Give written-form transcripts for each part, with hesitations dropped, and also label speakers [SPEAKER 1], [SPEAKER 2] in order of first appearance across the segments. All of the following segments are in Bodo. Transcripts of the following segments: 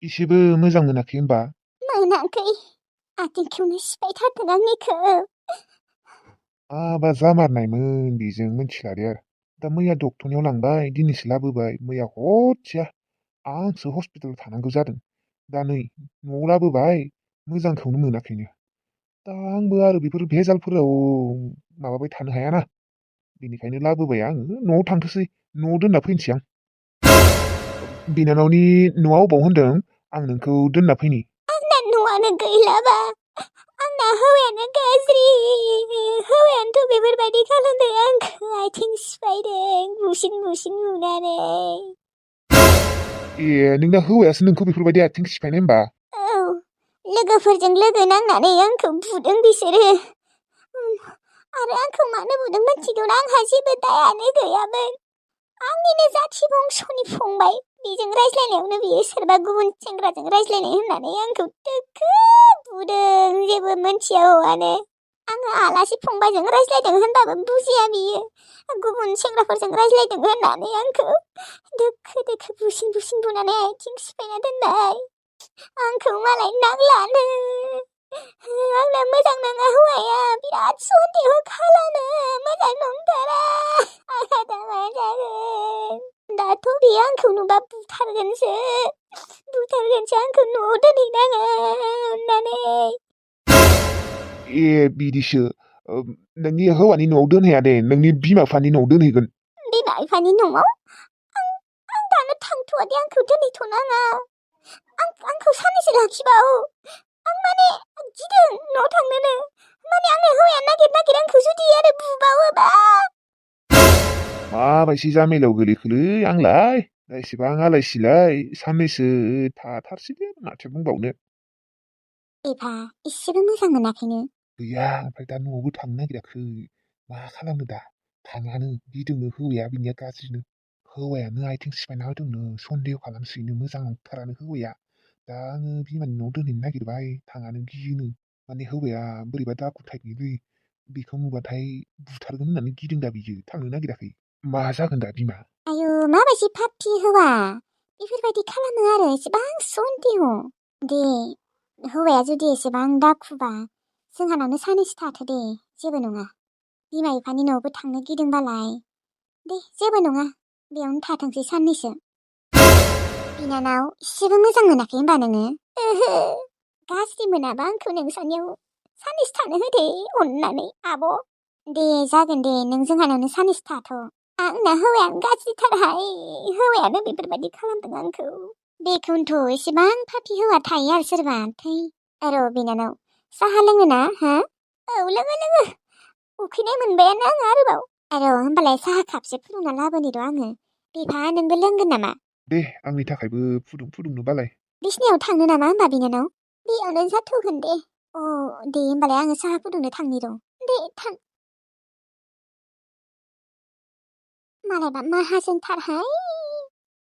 [SPEAKER 1] इसेबो मोजां मोनाखै होमबा?
[SPEAKER 2] मोनाखै। आथिंखौनो सिबाय थारदों आंनिखौ।
[SPEAKER 1] माबा जामारनायमोन बेजों मिथिला दे आरो। दा मैया डक्टरनियाव लांबाय, दिनैसो लाबोबाय। मैया हरसेया आंसो हस्पिटालाव थानांगौ जादों। दा नै न'आव लाबोबाय, मोजांखौनो मोनाखैनो। दा आंबो आरो बेफोर भेजालफोराव माबाबाय थानो हायाना। बेनिखायनो लाबोबाय आङो। न'आव थांथोसै, न'आव दोनना फैनोसै आं। बिनानावनि न'आ अबाव होनदों? आं नोंखौ दोनना फैनि।
[SPEAKER 2] आंना न'आनो गैलाबा। आंना हौवायानो गाज्रि। हौवायानोथ' बेफोरबायदि खालामदों आंखौ आथिं सिफायदों बुसिन बुसिन बुनानै।
[SPEAKER 1] ए नोंना हौवायासो नोंखौ बेफोरबायदि आथिं सिफायनाय होमबा?
[SPEAKER 2] औ, लोगोफोरजों लोगो नांनानै आंखौ बुदों बिसोरो। आरो आंखौ मानो बुदों मिथिगौना? आंहा जेबो दायानो गैयामोन। आंनिनो जाथि बंस'नि फंबाय। बेजों रायज्लायनायावनो बियो सोरबा गुबुन सेंग्राजों रायज्लायनाय होननानै आंखौ दोखो बुदों, जेबो मोनथिया हौवानो। आङो आलासि फंबायजों रायज्लायदों होनबाबो बुजिया बियो। गुबुन सेंग्राफोरजों रायज्लायदों होननानै आंखौ दोखो दोखो बुसिन बुसिन बुनानै आथिं सिफायना दोनबाय। आंखौ मालाय नांलानो। आंना मोजां नङा हौवाया, बिराद सन्देह खालामो, मोजां नंथारा। आंहा दा मा जागोन? दाथ' बियो आंखौ नुबा बुथारगोनसो आंखौ न'आव दोनहैनाङा अननानै।
[SPEAKER 1] ए बिदिसो। नोंनि हौवानि न'आव दोनहैया दे, नोंनि बिमा बिफानि न'आव दोनहैगोन।
[SPEAKER 2] बिमा बिफानि न'आव? आं दानो थांथ'वा दे, आंखौ दोनहैथ'नाङा। आंखौ साननैसो लाखिबाव। आं माने गिदों न'आव थांनोनो। माने आंनि हौवाया नागिर आंखौ जुदि आरो बुबावोबा।
[SPEAKER 1] माबायदि जामेलायाव गोलैखोलै आंलाय? दा एसेबां आलाय सिलाय, साननैसो थाथारसै दे, माथो बुंबावनो।
[SPEAKER 2] एफा एसेबो मोजां मोनाखैनो?
[SPEAKER 1] गैया, ओमफ्राय दा न'आवबो थांनो नागिराखै। मा खालामनो दा? थाङानो, गिदोंनो हौवाया, बिनिया गाज्रिनो। हौवायानो आथिं सिफायना होदोंनो, सन्देह खालामसैनो, मोजां नंथारानो हौवाया। दा आङो बिमानि न'आव दोनहैनो नागिरबाय, थाङानो गियोनो। माने हौवाया बोरैबा दाखु टाइपनिलै, बेखौ नुबाथाय बुथारगोन होननानै गिदों दा बियो, थांनो नागिराखै। मा जागोन दा बिमा?
[SPEAKER 2] आयु, माबायदि पापि हौवा, बेफोरबायदि खालामो आरो, एसेबां सन्देह। दे, हौवाया जुदि एसेबां दाखुबा जोंहानावनो सानैसो थाथो दे, जेबो नङा। बिमा बिफानि न'आवबो थांनो गिदोंबालाय दे, जेबो नङा, बेयावनो थाथोंसै साननैसो। बिनानाव, एसेबो मोजां मोनाखै होनबा नोङो? ओहो, गाज्रि मोनाबा आंखौ नोंसानियाव साननैसो थानो होदे अननानै आब'। दे जागोन दे, नों जोंहानावनो साननैसो थाथ'। आंना हौवायानो गाज्रिथारहाय, हौवायानो बेफोरबायदि खालामदों आंखौ। बेखौनोथ' एसेबां पापि हौवा थायो आरो सोरबा। थै र' बिनानाव, साहा लोङोना हा? औ लोङो। उखैनाय मोनबायानो आङो आरोबाव। होमबालाय साहा कापसे फुदुंना लाबोनि र' आङो। बिफा, नोंबो लोंगोन नामा?
[SPEAKER 1] दे, आंनि थाखायबो फुदुंनोबालाय।
[SPEAKER 2] बिसिनायाव थांनो नामा होमबा बिनानाव? बेयावनो जाथ'गोन दे। अ दे, होमबालाय आङो साहा फुदुंनो थांनि र'। दे थां। मालायबा माहाजोनथारहाय,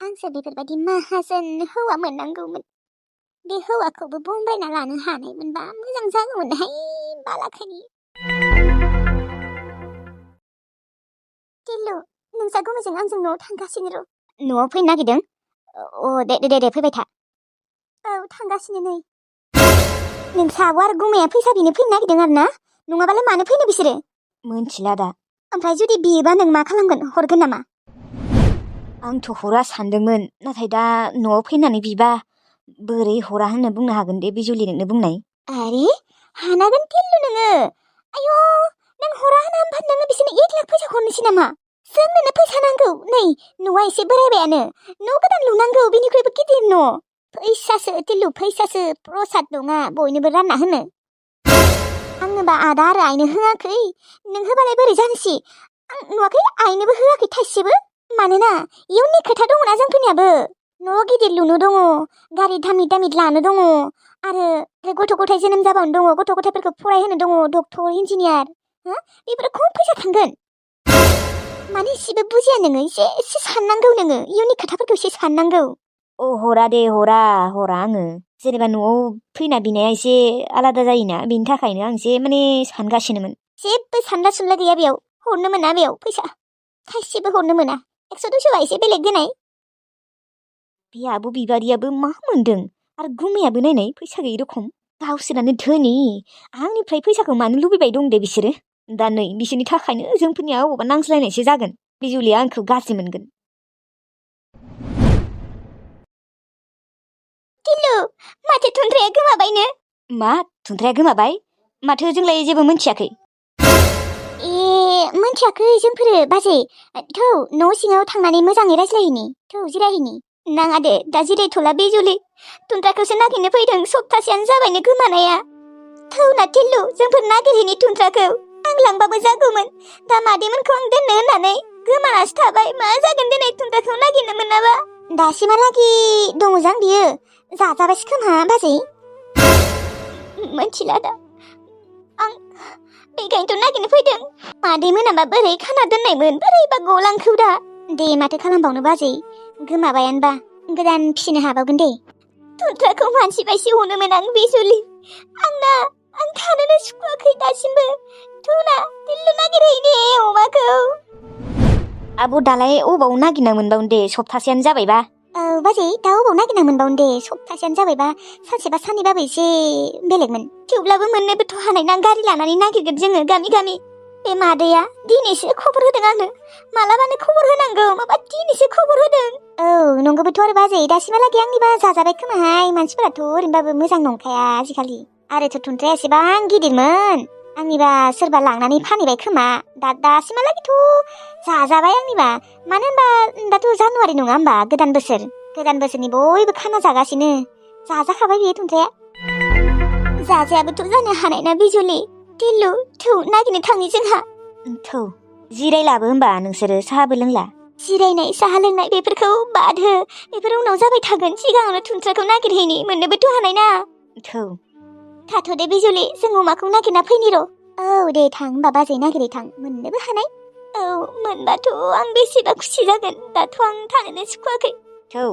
[SPEAKER 2] आंसो बेफोरबायदि माहाजोन हौवा मोननांगौमोन। बे हौवाखौबो बंबायना लानो हानायमोनबा मोजां जागौमोनहाय बालाखानि। टिल्लु, नोंसा गुमैजों आंजों न'आव थांगासिनो र'। न'आव फैनो नागिरदों? दे फैबाय था। औ, थांगासिनो नै। नोंसा आब' आरो गुमैया फैसा बिनो फैनो नागिरदों आरो ना? नङाबालाय मानो फैनो बिसोरो? मोनथिला दा। ओमफ्राय जुदि बियोबा नों मा खालामगोन? हरगोन नामा? आंथ' हरा सानदोंमोन, नाथाय दा न'आव फैनानै बिबा बोरै हरा होननो बुंनो हागोन दे, बिजुलि नोंनो बुंनाय। आरे, हानांगोन टिल्लु नोङो। आयौ, नों हरा होनबा नोङो बिसोरनो 1 लाख फैसा हरनोसै नामा? जोंनोनो फैसा नांगौ। नै, न'आ एसे बोरायबायानो, न' गोदान लुनांगौ, बिनिख्रुइबो गिदिर न'। फैसासो टिल्लु, फैसासो, प्रसाद नङा बयनोबो रानना होनो। आंनोबा आदा आरो आइनो होआखै, नों होबालाय बोरै जानोसै? आं नुवाखै, आइनोबो होआखै थाइसेबो। मानोना इयुननि खोथा दङना जोंफोरनियाबो। न' गिदिर लुनो दङ, गारि दामि दामि लानो दङ, आरो गथ' गथाय जोनोम जाबावनो दङ, गथ' गथायफोरखौ फरायहोनो दङ, डक्टर, इन्जिनियार। बेफोरो खम फैसा थांगोन। माने एसेबो बुजिया नोङो, एसे साननांगौ नोङो, इयुननि खोथाफोरखौ एसे साननांगौ। हरा दे, हरा आङो। जेनेबा न'आव फैना बिनाया एसे आलादा जायोना, बेनि थाखायनो आं एसे माने सानगासिनोमोन। जेबो सानला सुनला गैया बेयाव, हरनो मोना बेयाव फैसा। थाइसेबो हरनो मोना। 100 200 एसे बेलेग होनाय। बे आब' बिबारियाबो मा मोनदों? आरो गुमैयाबो नायनाय फैसा गैयै रखम गावसोरानो धोनि आंनिफ्राय फैसाखौ मानो लुबैबाय दं दे बिसोरो दा नै बिसोरनि थाखायनो जोंफोरनिया अबावबा नांज्लायनायसो जागोन बिजुलिया आंखौ गाज्रि मोनगोन टिल्लु माथो थुन्द्राया गोमाबायनो मा थुन्द्राया गोमाबाय माथो जोंलाय जेबो मोनथियाखै मोनथियाखै जोंफोरो बाजै थौ न' सिङाव थांनानै मोजाङै रायज्लायहैनि थौ जिरायहैनि नाङा दे दा जिरायथ'ला बिजुलि थुन्द्राखौसो नागिरनो फैदों सप्तासेयानो जाबायनो गोमानाया थौ ना टिल्लु जोंफोर नागिरहैनि थुन्द्राखौ आं लांबाबो जागौमोन दा मादैमोनखौ आं दोननो होननानै गोमानासो थाबाय मा जागोन दिनै थुन्द्राखौ नागिरनो मोनाबा दासिमहालागि दङजां बियो जाजाबायसो खोमा बाजै मोनथिला दा आं बेखायनोथ' नागिरनो फैदों मादै मोनाबा बोरै खाना दोननायमोन बोरैबा गलांखौ दा दे माथो खालामबावनो बाजै गोमाबायानोबा गोदान फिसिनो हाबावगोन दे थुन्द्राखौ मानसि बायसि अनोमोन आं बिजुलि आं थानोनो सुखुवाखै दासिमबो थुना टिल्लु नागिरहैने अमाखौ आब' दालाय अबाव नागिरना मोनबावनो दे सप्तासेयानो जाबायबा बाजै दा अबाव नागिरना मोनबावनो दे सप्तासेयानो जाबायबा सानसेबा साननैबाबो एसे बेलेगमोन थेवब्लाबो मोननोबोथ' हानाय ना गारि लानानै नागिरगोन जोङो गामि गामि बे मादैया दिनैसो खबर होदों आंनो मालाबानो खबर होनांगौ माबा दिनैसो खबर होदों औ नंगौबोथ' आरो बाजै दासिमहालागै आंनिबा जाजाबाय खोमाहाय मानसिफोराथ' ओरैनोबाबो मोजां नंखाया आजिखालि आरोथ' थुन्द्राया एसेबां गिदिरमोन आंनिबा सोरबा लांनानै फानहैबाय खोमा दासिमहालागैथ' जाजाबाय आंनिबा मानो होनबा दाथ' जानुवारि नङा होमबा गोदान बोसोरनि बयबो खाना जागासिनो जाजाखाबाय बेयो थुन्द्राया जाजायाबोथ' जानो हानाय ना बिजुलि टिल्लु थौ नागिरनो थांनि जोंहा थौ जिरायलाबो होमबा नोंसोरो साहाबो लोंला जिरायनाय साहा लोंनाय बेफोरखौ बाद हो बेफोर उनाव जाबाय थागोन सिगाङावनो थुन्द्राखौ नागिरहैनि मोननोबोथ' हानाय ना थौ थाथ'दे बिजुलि जों अमाखौ नागिरना फैनि र' औ दे थां होमबा बाजै नागिरै थां मोननोबो हानाय औ मोनबाथ' आं बेसेबा खुसि जागोन दाथ' आं थानोनो सुखुवाखै थौ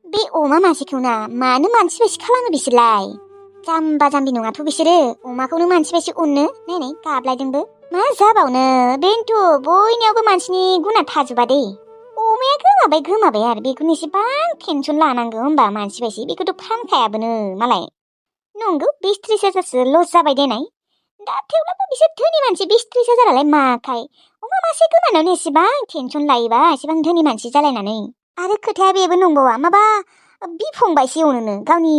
[SPEAKER 2] बे अमा मासेखौ ना मानो मानसि बायदि खालामो बिसोरलाय जाम्बा जाम्बि नङाथ' बिसोरो अमाखौनो मानसि बायदि अननो नायनाय गाबलायदोंबो मा जाबावनो बेनोथ' बयनियावबो मानसिनि गुना थाजोबा दे अमाया गोमाबाय आरो बेखौनो एसेबां टेनसन लानांगौ होमबा मानसि बायदि बेखौथ' फानखायाबोनो मालाय नंगौ 20-30 हाजारसो लस जाबाय देनाय दा थेवब्लाबो बिसोर धोनि मानसि 20-30 हाजारालाय माखाय अमा मासे गोमानायावनो एसेबां टेनसन लायोबा एसेबां धोनि मानसि जालायनानै आरो खोथाया बेबो नंबावा माबा बिफंबायसि अनोनो गावनि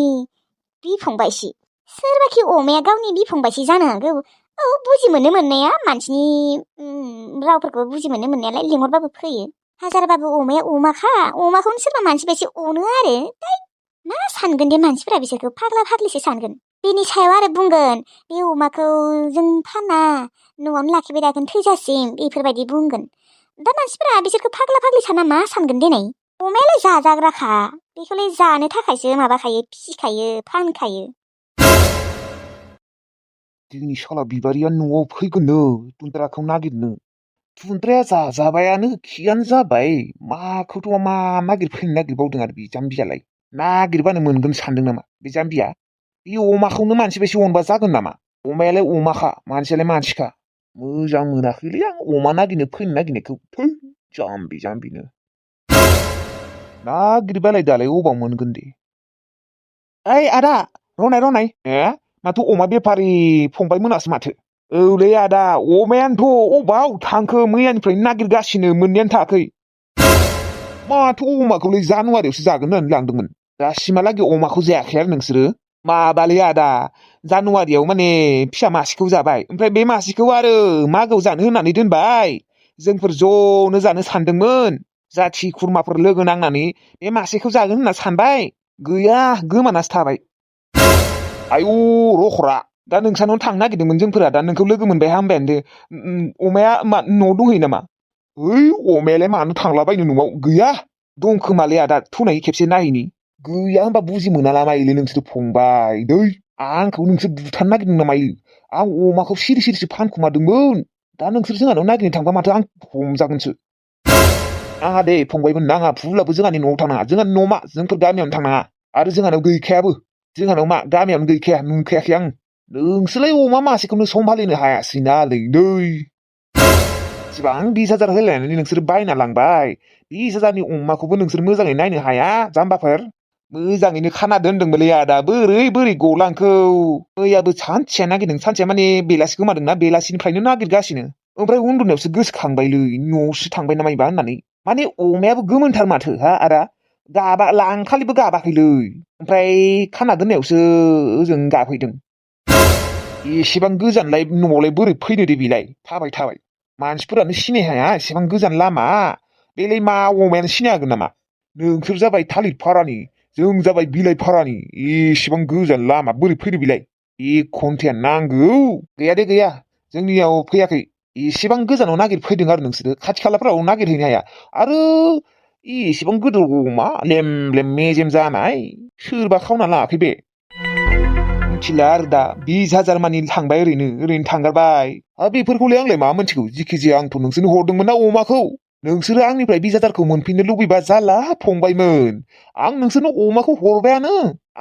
[SPEAKER 2] बिफंबायसि सोरबाखि अमाया गावनि बिफंबायसि जानो हागौ औ बुजि मोननाया मानसिनि रावफोरखौ बुजि मोननायालाय लिंहरबाबो फैयो हाजारबाबो अमाया अमाखा अमाखौनो सोरबा मानसि बायदि अनो आरो मा सानगोन दे मानसिफोरा बिसोरखौ फाग्ला फाग्लिसो सानगोन बेनि सायाव आरो बुंगोन बे अमाखौ जों फाना न'आवनो लाखिबाय थागोन थैजासिम बेफोरबायदि बुंगोन दा मानसिफोरा बिसोरखौ फाग्ला फाग्लि साना मा सानगोन देनाय अमायालाय जाजाग्राखा बेखौलाय जानो थाखायसो माबाखायो फिसिखायो फानखायो
[SPEAKER 1] दिनै साला बिबारिया न'आव फैगोननो थुन्द्राखौ नागिरनो थुन्द्राया जाजाबायानो खियानो जाबाय माखौथ' मा नागिरफैनो नागिरबावदों आरो बे जाम्बियालाय नागिरबानो मोनगोन सानदों नामा बे जाम्बिया बे अमाखौनो मानसि बायदि अनबा जागोन नामा अमायालाय अमाखा मानसियालाय मानसिखा मोजां मोनाखैलै आं अमा नागिरनो फैनो नागिरनायखौ थै जाम्बिनो नागिरबालाय दालाय अबाव मोनगोन दे ओइ आदा रनाय माथो अमा बेफारि फंबाय मोनासो माथो औलै आदा अमायानोथ' अबाव थांखो मैयानिफ्रायनो नागिरगासिनो मोननायानो थायाखै माथो अमाखौलै जानुवारियावसो जागोन होननानै लांदोंमोन दासिमहालागै अमाखौ जायाखै आरो नोंसोरो माबालै आदा जानुवारियाव माने फिसा मासेखौ जाबाय ओमफ्राय बे मासेखौ आरो मागोआव जानो होननानै दोनबाय जोंफोर ज'नो जानो सानदोंमोन जाथि खुरमाफोर लोगो नांनानै बे मासेखौ जागोन होनना सानबाय गैया गोमानासो थाबाय आयौ रखरा दा नोंसानाव थांनो नागिरदोंमोन जोंफोरा दा नोंखौ लोगो मोनबाय हामबायानो दे अमाया न'आव दंहैयो नामा ओइ अमायालाय मानो थांलाबायनो न'आव गैया दंखोमालै आदा थुनाय खेबसे नायहैनि गैया होनबा बुजि मोनाला मायोलै नोंसोर फंबाय दै आंखौ नोंसोर बुथारनो नागिरदों ना मायो आं अमाखौ सिरि फानखुमादोंमोन दा नोंसोर जोंहानाव नागिरनो थांबा माथो आं हमजागोनसो नाङा दे फंबायमोन नाङा फुब्लाबो जोंहानि न'आव थांनाङा जोंहानि न' मा जोंफोर गामियावनो थांनाङा आरो जोंहानाव गैखायाबो जोंहानाव मा गामियावनो गैखाया नुखायाखै आं नोंसोरलाय अमा मासेखौनो समभालिनो हायासैनालै दै इसिबां 20,000 होलायनानै नोंसोर बायना लांबाय 20,000नि अमाखौबो नोंसोर मोजाङै नायनो हाया जाम्बाफोर मोजाङैनो खाना दोनदोंमोनलै आदा बोरै गलांखौ मैयाबो सानसेया नागिरदों सानसेया माने बेलासि गोमादोंना बेलासिनिफ्रायनो नागिरगासिनो ओमफ्राय उन्दुनायावसो गोसोखांबायलै न'आवसो थांबाय ना मायबा होननानै माने अमायाबो गोमोनथार माथो हा आदा लांखालिबो गाबाखैलै ओमफ्राय खाना दोननायावसो ओजों गाफैदों एसेबां गोजानलाय न'आवलाय बोरै फैनो दे बेलाय थाबाय मानसिफोरानो सिनाय हाया एसेबां गोजान लामा बेलाय मा अमायानो सिनाय हागोन नामा नोंसोर जाबाय थालिर फारानि जों जाबाय बिलाइ फारानि एसेबां गोजान लामा बोरै फैनो बेलाय 1 घन्टाया नांगौ गैया दे गैया जोंनियाव फैयाखै एसेबां गोजानाव नागिरफैदों आरो नोंसोरो खाथि खालाफ्राव नागिरहैनो हाया आरो एसेबां गोदो अमा लेम मेजेम जानाय सोरबा खावना लाङाखै बे मिथिला आरो दा 20,000 मानि थांबाय ओरैनो थांगारबाय बेफोरखौलाय आंलाय मा मोनथिगौ जिखि जाया आंथ' नोंसोरनो हरदोंमोन ना अमाखौ नोंसोरो आंनिफ्राय 20,000खौ मोनफिननो लुबैबा जाला फंबायमोन आं नोंसोरनो अमाखौ हरबायानो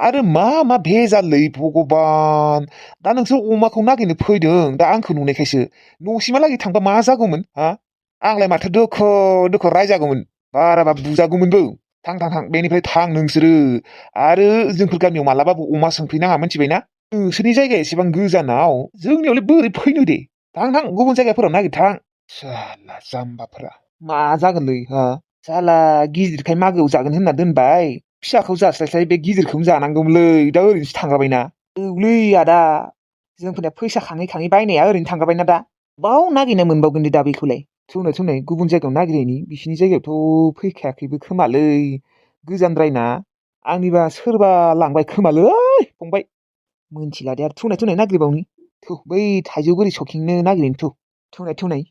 [SPEAKER 1] आरो मा भेजाललै भगबान दा नोंसोर अमाखौ नागिरनो फैदों दा आंखौ नुनायखायसो न'सिमहालागै थांबा मा जागौमोन हा आंलाय माथो दोखो रायजागौमोन बाराबा बुजागौमोनबो थां बेनिफ्राय थां नोंसोरो आरो जोंफोर गामियाव मालाबाबो अमा सोंफैनाङा मिथिबायना नोंसोरनि जायगाया एसेबां गोजानाव जोंनियावलाय बोरै फैनो दे थां गुबुन जायगाफोराव नागिर थां साला जाम्बाफोरा मा जागोनलै हा साला गिदिरखाय मागोआव जागोन होनना दोनबाय फिसाखौ जास्लायस्लाय बे गिदिरखौनो जानांगौमोनलै दा ओरैनोसो थांगाबायना औलै आदा जोंफोरना फैसा खाङै बायनाया ओरैनो थांगाबायना दा बाव नागिरना मोनबावगोन दे दा बेखौलाय थुनाय गुबुन जायगायाव नागिरहैनि बिसिनि जायगायावथ' फैखायाखैबो खोमालै गोजानद्रायना आंनिबा सोरबा लांबाय खोमालै फंबाय मोनथिला दे आरो थुनाय नागिरबावनि बै थाइजौ बोरै सकिंनो नागिरहैनो थुनाय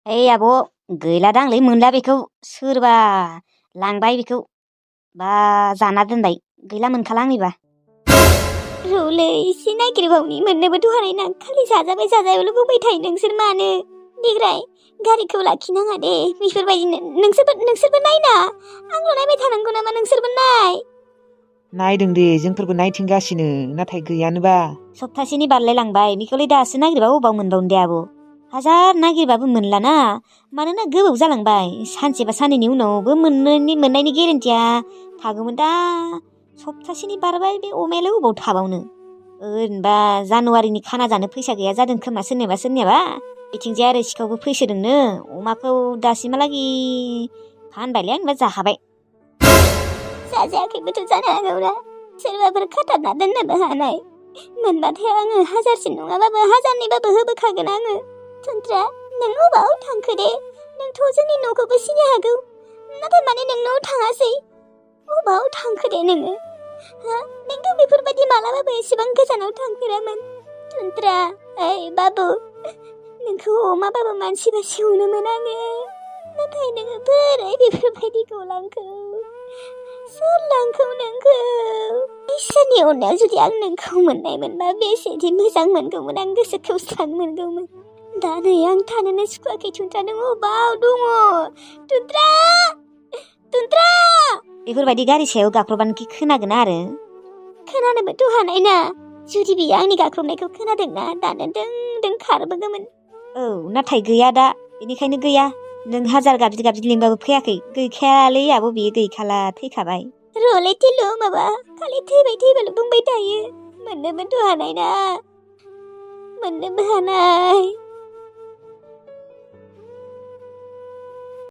[SPEAKER 2] ओइ आब' गैलादांलै मोनला बेखौ सोरबा लांबाय बेखौ बा जाना दोनबाय गैला मोनखाला आंनिबा रौलै एसे नागिरबावनि मोननोबोथ' हानाय ना खालि जाजाबायल' बुंबाय थायो नोंसोर मानो देग्राय गारिखौ लाखिनाङा दे बेफोरबायदिनो नोंसोरबो नायना आंल' नायबाय थानांगौ नामा नोंसोरबो नायदों दे जोंफोरबो नायथिंगासिनो नाथाय गैयानोबा सप्तासेनि बारलायलांबाय बेखौलाय दासो नागिरबा अबाव मोनबावनो दे आब' हाजार नागिरबाबो मोनलाना मानोना गोबाव जालांबाय सानसेबा साननैनि उनावबो मोननायनि गेरेन्टिया थागौमोन दा सप्तासेनि बारबाय बे अमायालाय अबाव थाबावनो ओरैनोबा जानुवारिनि खाना जानो फैसा गैया जादों खोमा सोरनियाबा बिथिंजाय आरो सिखावबो फैसोदोंनो अमाखौ दासिमहालागै फानबायलै आंबा जाखाबाय जाजायाखैबोथ' जानो हागौना सोरबाफोर खाथाबना दोननोबो हानाय मोनबाथाय आङो 1000 नङाबाबो 1000निबाबो होबोखागोन आङो थुनथ्रा नों अबाव थांखो दे नोंथ' जोंनि न'खौबो सिनाय हागौ नाथाय माने नोंनाव थाङासै अबाव थांखो दे नोङो नोंथ' बेफोरबायदि मालाबाबो एसेबां गोजानाव थांफेरामोन थुनथ्रा ओइ बाबु नोंखौ अमाबाबो मानसि बासि अनोमोन आङो नाथाय नोङो बोरै बेफोरबायदि गलांखो सोर लांखो नोंखौ इसोरनि अननायाव जुदि आं नोंखौ मोननाय मोनबा बेसेदि मोजां मोनगौमोन आं गोसोखौ स्रां मोनगौमोन दा नै आं थानोनो सुखुवाखै थुनथ्रा नों अबाव दङ थुनथ्रा बेफोरबायदि गारि सायाव गाख्रबानोखि खोनागोन आरो खोनानोबोथ' हानाय ना जुदि बियो आंनि गाख्रबनायखौ खोनादोंना दानो दों खारबोगौमोन औ नाथाय गैया दा बेनिखायनो गैया नों हाजार गाबज्रि लिंबाबो फैयाखै गैखायालै आब' बियो गैखाला थैखाबाय र'लै थिलु माबा खालि थैबायल' बुंबाय थायो मोननोबोथ' हानाय ना मोननोबो हानाय